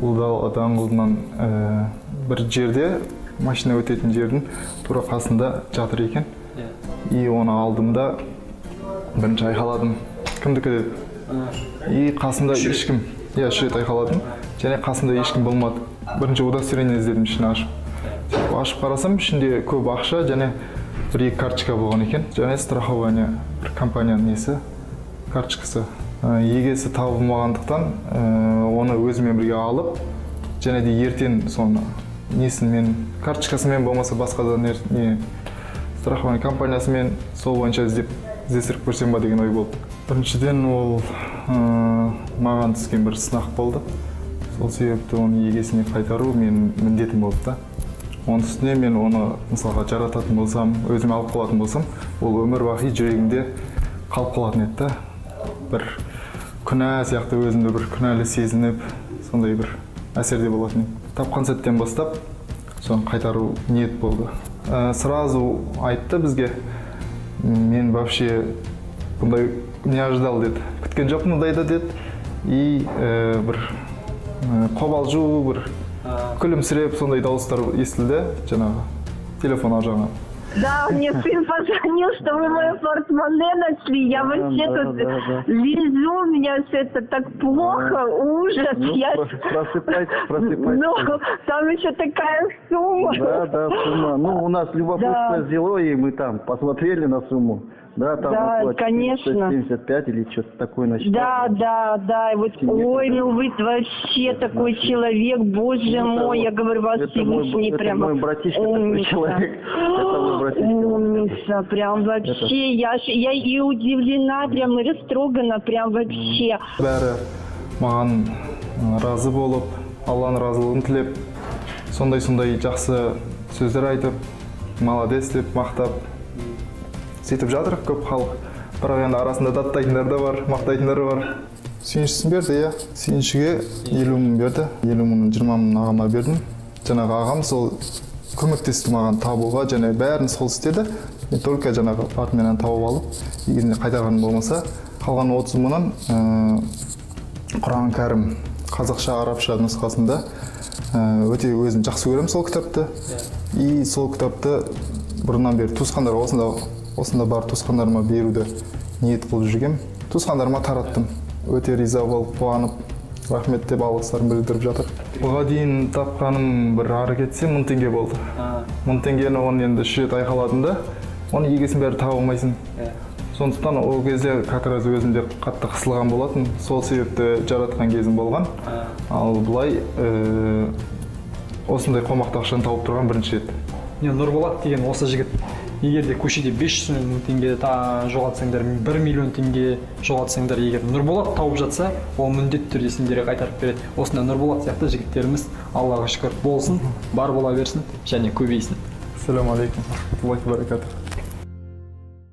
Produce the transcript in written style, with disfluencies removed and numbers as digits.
Ұлы Дала даңғылынан бір жерде, машина өтетін жердің тура қасында жатыр екен. И оны алдым да, бірінші айқайладым: «Кімдікі?» – деп. И қасымда ешкім, иә, үш рет айқайладым және қасымда ешкім болмады. Бірінші удостоверение іздедім ішін ашып. Сөйтіп ашып қарасам, ішінде көп ақша және бір екі карточка болған екен және страхование бір компанияның несі, карточкасы. Егесі табылмағандықтан, оны өзімен бірге алып және де ертең соны несімен, карточкасымен болмаса басқа да не страхование компаниясымен, сол бойынша іздеп, іздестіріп көрсем ба деген ой болды. Біріншіден, ол маған түскен бір сынақ болды. Сол себепті оны егесіне қайтару менің міндетім болды да. Оның үстіне мен оны, мысалға, жарататын болсам, өзіме алып қалатын болсам, ол өмір бақи жүрегімде қалып қалатын еді да. Бір күнә сияқты, өзімді бір күнәлі сезініп, сондай бір әсерде болатын едім. Тапқан сәттен бастап соны қайтару ниет болды. Сразу айтты бізге: «Мен вообще бұндай не ожидал, – деді, – күткен жоқпын мұндайды», – деді. И бір қобалжу, бір күлімсіреп, сондай дауыстар естілді жаңағы телефон ар жағынан. Да, мне сын позвонил, что вы мое портмоне нашли. Я вообще тут лежу, у меня все это так плохо, ужас. Ну, я... просыпайтесь, просыпайтесь. Ну, там еще такая сумма. Да, сумма. Ну, у нас любопытство взяло, и мы там посмотрели на сумму. Да, там Да, около конечно. 475 или что-то такое насчитали. Да, и вот, Нет, ой, ну вы вообще такой человек, боже Ну, это мой, вот- я говорю, вас это мой, Всевышний это прямо мой братишка такой умница. Человек. Это мой братишка. Умница, прям вообще, я и удивлена, прям и растрогана, прям вообще. Бәрі маған разы болып, Алланың разылығын тілеп, сондай сондай жақсы сөздер айтып, «молодец» деп мақтап, сөйтіп жатыр көп халық. Бірақ енді арасында даттайтындар да бар, мақтайтындар да бар. Сүйіншісін берді, иә. Сүйіншіге 50 000 берді. 50 мыңның 20 мыңын ағама бердім. Жаңағы ағам сол көмектесті маған табуға және бәрін сол істеді. Мен только жаңағы портмонені тауып алып, егер қайтарғаным болмаса, қалған 30 мыңын Құран Кәрім қазақша, арабша нұсқасында. Өте өзім жақсы көремін сол кітапты. И сол кітапты бұрыннан бері туысқандар, осында бар туысқандарыма беруді ниет қылып жүргем. Туысқандарыма тараттым. Өте риза болып, қуанып, рахмет деп алғыстарын білдіріп жатыр. Бұға дейін тапқаным бір ары кетсе 1000 теңге болды. 1000 теңгені, оны енді үш рет айқайладым да, оның егесін бәрі таба алмайсың. Сондықтан ол кезде как раз өзім де қатты қысылған болатын. Сол себепті жаратқан кезім болған. Ал былай осындай қомақты ақшаны тауып тұрған бірінші рет. Не, Нұрболат деген осы жігіт, егер де көшеде 500 мың теңге жоғалтсаңдар, 1 миллион теңге жоғалтсаңдар, егер Нұрболат тауып жатса, ол міндетті түрде сендерге қайтарып береді. Осындай Нұрболат сияқты жігіттеріміз, Аллаға шүкір, болсын, бар бола берсін және көбейсін. Ассалаумағалейкум рахматуллахи баракатух.